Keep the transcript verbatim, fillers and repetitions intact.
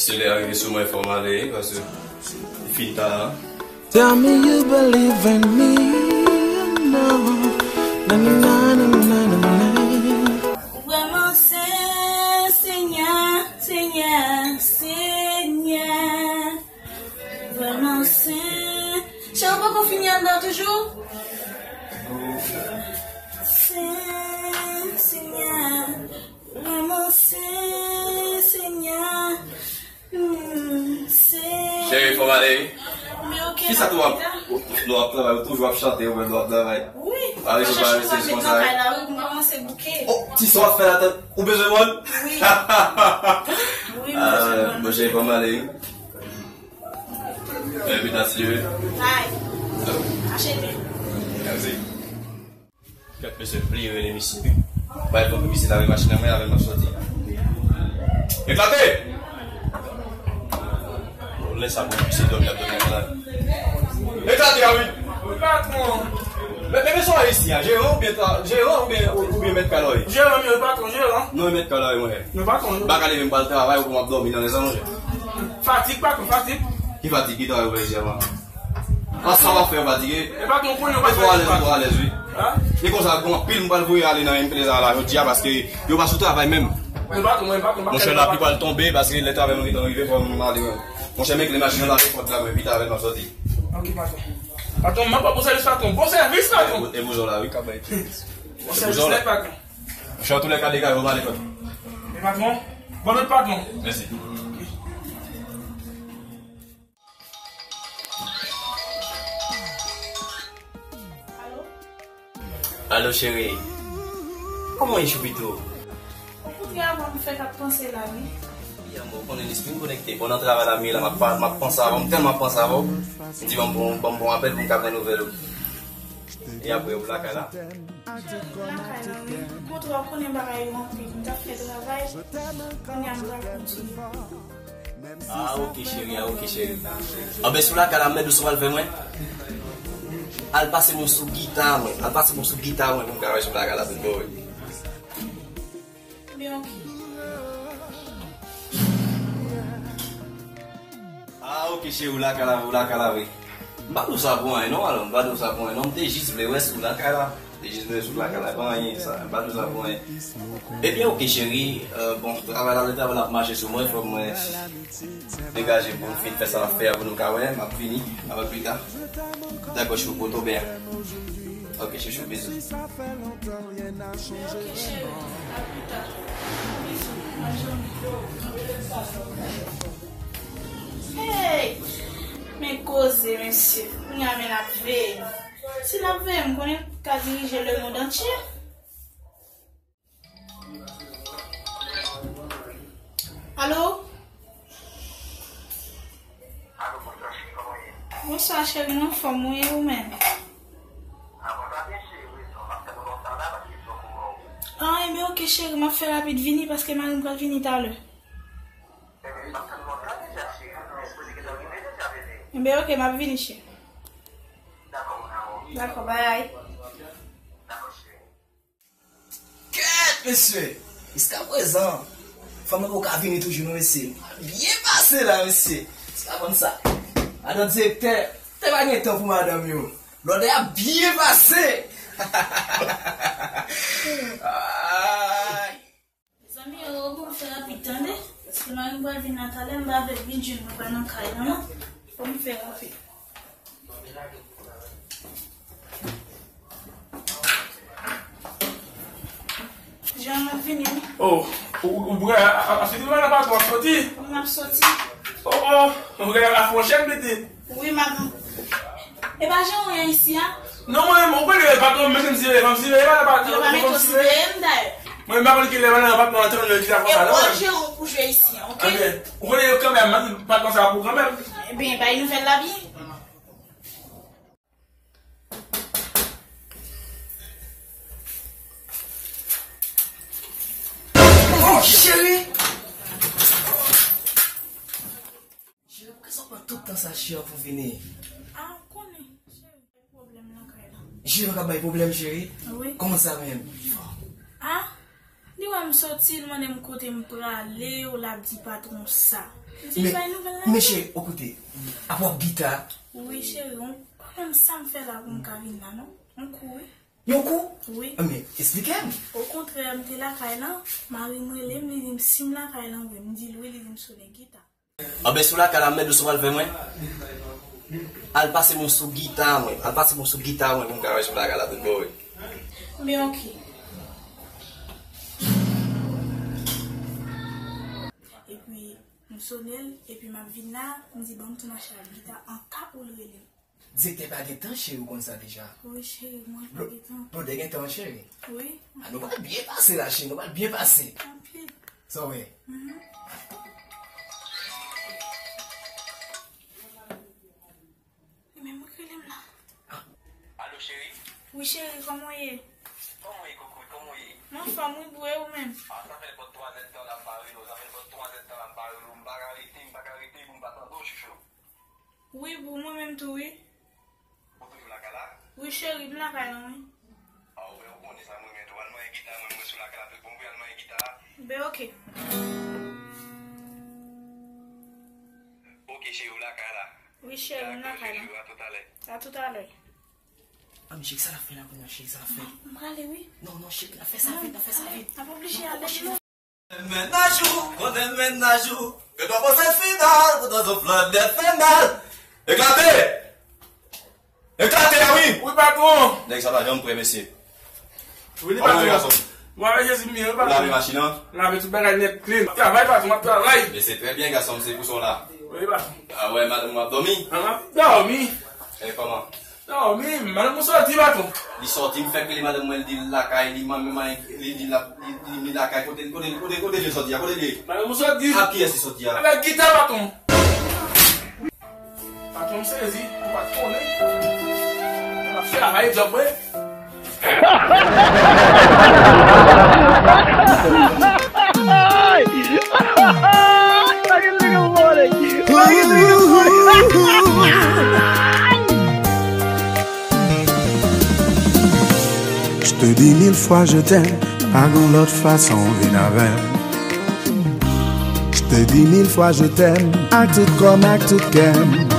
Se lè a rive sou mwen, fò m ale, paske li fin ta. Tell me you believe in me, no. Na, na, na. Vrèman sen, Senyè, Senyè, Senyè. Vrèman sen. Chè, ou poko fini anndan toujou? Sen, Senyè. Vrèman sen, Senyè. Hmm, se... Cheri, fò m ale, wi. Men oke, kisa tou w ap, lè w ap travay, ou toujou ap chante, ou menm lè w ap travay? Wi. Pale sou, pale sou konsa, wi. Nan kay la, wi, pou m kòmanse bouke. Oh, ti sa w ap fè la, tann, ou bezwen mòn? Wi. Wi, m bezwen mòn. Bon, cheri, fò m ale, wi. Epi ta si, wi. Bye. Achte. Mèsi. Kèt mesye, m bliye rele misye wi. Bay bon pou misye lave machin nan mwen avè m ap soti. Eklate! Lè sa pou misye dòmi ap dòmi la. Eklate a wi! Wi, patwon. Men, men, men sa isi a, jeran oubyen tra-, jeran oubyen, oubyen mèt kay la w ye? Jeran, wi, patwon, jeran. Non, mèt kay la w ye, monchè. Non, patwon, non. M pa ka leve m pral travay ou pou m ap dòmi nan lè sa, monchè. Fatig, patwon, fatig. Ki fatig? Ki travay ou fè isi a, man? An sa w ap fè, w fatige? E pa gen konnen w pa... Mete w alèz, mete w alèz, wi. Hein? E konsa, gon anpil m pral voye ale nan M P T sa la jodi a, paske yo pa sou travay menm. Monchè, lapli pral tonbe, paske lè travay mwen gentan rive, fò m ale, wi. Monchè, men kle machin nan lave pòt la, mwen pita avè l, m ap soti. Ok, patwon. Patwon, m ap ba w bon sèvis, patwon. Bon sèvis, patwon. E, e bouzon la, wi, k ap bay. Bon sèvis nèt, patwon. Monchè, antoulèka, degaje w, m ale, patwon. E patwon? Bon lòt, patwon. Mèsi. Alo? Alo, cheri. Kòman w ye, Choupito? Ou kontre avan m fèk ap panse la, wi. Wi, amò, ou konnen lespri m konekte. Bon, nan travay la, m ye la, m ap pa-, m ap panse avè w, m tèlman ap panse avè w. M di, ban m bon, ban m bon apèl pou m ka pran nouvèl ou. E apre, ou lakay la? Cheri, m lakay la, wi. Kontre a, ou konnen bagay yo anpil. M t ap fè travay, kounye a m pral kontinye. Ah, ok, cheri, ah, ok, cheri. Anben, si w lakay la, m mèt ou sa w pral fè mwen? Al pase m yon sou gita mwen. Al pase m yon sou gita mwen pou m ka wè si w lakay la tout bon, wi. Ebyen, ok. Ah, ok, cheri, ou lakay la, ou lakay la, wi. M pa di w sa pou anyen, non, alò, m pa di w sa pou anyen, non, m te jis vle wè si w lakay la. M te jis vle wè si w lakay la, pa anyen, sa, m pa di w sa pou anyen. Ebyen, ok, cheri, euh, bon, travay la, lè travay la ap mache sou mwen, fò mwen degaje pou m fin fè sa m ap fè a pou nou ka wè, m ap vini, apre pita. Dakò, chouchou, poto byen. Ok, chouchou, bizou. Ok, cheri, a pita. Bizou, bonne journée. Hey! Men koze, mesye. Kounye a, men l ap veye. Si l ap veye, m konnen ka dirije lemonn antye. Alo? Alo, bonswa, cheri, kòman w ye? Bonswa, cheri, m anfòm, wi, e ou menm? Ah, mwen pa byen, cheri, wi, non, m ap tann ou lontan la, paske m poko wè w. Ah, ebyen, ok, cheri, m ap fè rapid vini, paske mari m pral vini talè. Ebyen, m ap tann ou lontan deja, cheri, m sipoze gentan rive deja, bebe. Ebyen, ok, m ap vini, cheri. Dakò, mon amour. Dakò, bye. Dakò, cheri. Kèt, mesye! Jiskaprezan, fanm nan poko ka vini toujou, non, mesye. Byen pase la, mesye. Jiska konn sa. Madanm direktè, te pa gen tan pou madanm yo. Lòd la byen pase. Ay. Mezanmi, yo, bon, fè rapid, tande. Paske mari m pral vin la talè, m pa vle l vin jwenn mwen pa nan kay la, non. Fò m fè rapid. Jan m ap vini, wi. Oh, ou, ou, ou, a, a, a, soti, madan patwon ap soti. Wi, m ap soti. Oh, oh, ou gen la fwonchèt, pitit. Wi, madan. E pa jan ou ye isi a? Non, mwen, ou konnen patwon, mwen menm si, mwen si, mwen pa patwon, mwen si. Mwen pa konn ki lè madan patwon antre nan ki ta konsa, non. E pran jan ou pou jwe isi a, ok? Anben, ou konnen yo kanmenm, madan patwon sa pou kanmenm. Ebyen, bay nouvèl la byen. Oh, cheri! Cheri, poukisa w pran tout tan sa, cheri, pou vini? Ah, ou konnen, cheri, pwoblèm lakay la. Cheri, w ap bay pwoblèm, cheri? Wi. Kòman sa menm? Ah, li wè m soti, li mande m kote m prale, w l ap di patwon sa. M di l bay nouvèl la. Men cheri, ou koute, apa w ap gita? Wi, cheri, yon pwoblèm sa m fè la pou m ka vin la, non? Yon kou, wi. Yon kou? Wi. Men, esplike m. Okontrè, m te lakay lan, mari m rele m, li di m si m lakay lan vre. M di l wi, li di m sou de gita. Anben, si w lakay la, m mèt di w sa w pral fè mwen? Al pase m yon sou gita mwen. Al pase m yon sou gita mwen pou m ka wè si w lakay la tout bon, wi. Men oke. Epi, m sone l, epi m ap vin la, m di ban m tou mache ak gita an ka ou l rele m. Direktè pa gen tan, cheri, ou konn sa deja. Wi, cheri, mwen pa gen tan. Blodè gen tan, cheri. Wi. A, nou pral byen pase la, cheri, nou pral byen pase. Anpil. Sa w wè? Mhm. Li menm ki rele m la. Alo, cheri? Wi, cheri, kòman w ye? Kòman w ye, kokoy? Kòman w ye? M anfòm, wi, boo, e ou menm? A, sa fè bò twazè tan la m pa rele w, sa fè bò twazè tan la m pa rele w, m pa ka rete, m pa ka rete pou m pa tande w, chouchou. Wi, boo, mwen menm tou, wi. Ou toujou lakay la? Wi, cheri, m lakay lan, wi. A, ou, ou konnen sa, mwen menm tou. Al manyen gita, mwen, mwen sou lakay la, tout bon, wi, al manyen gita. Ben, oke. Oke, cheri, ou lakay la. Wi, cheri, m lakay la. Dakò, cheri, a toutalè. A toutalè. A, men cheri, sa l ap fè la kounye a, cheri, sa l ap fè? M prale, wi. Non, non, cheri, n ap fè sa vit, n ap fè sa vit. N ap oblije ale. Mennaj ou, konnen mennaj ou. Yo pa panse final, pou dans on flot de final. Eklate! Eklate a wi! Wi, patwon! Nèg sa pa janm prè, mesye. Wi, li patwon. Kòman ye, gason? Mwen avèk Jezi m ye, wi, patwon. Ou lave machin nan? Lave tout bagay nèt, clean. Travay, patwon, m ap travay. Men se trè byen, gason m, se pou sa w la. Wi, patwon. A wè, madanm ou ap dòmi? An, m ap dòmi. E kòman? Dòmi, madanm ou sòti, patwon. Li sòti, m fèk rele madanm mwen, li di l lakay, li manman, li di l ap, li, li, li lakay, kote, kote, kote, kote li sòti a, kote li ye? Madanm ou sòti. Ak kiyès li sòti a? Avèk gita, patwon. Patwon, m sezi, m pa t konnen. M ap travay djòb mwen. Je te dis mille fois je t'aime, pa gon lòt fason vin avè m. Je te dis mille fois je t'aime, ak tout kò m, ak tout kè m.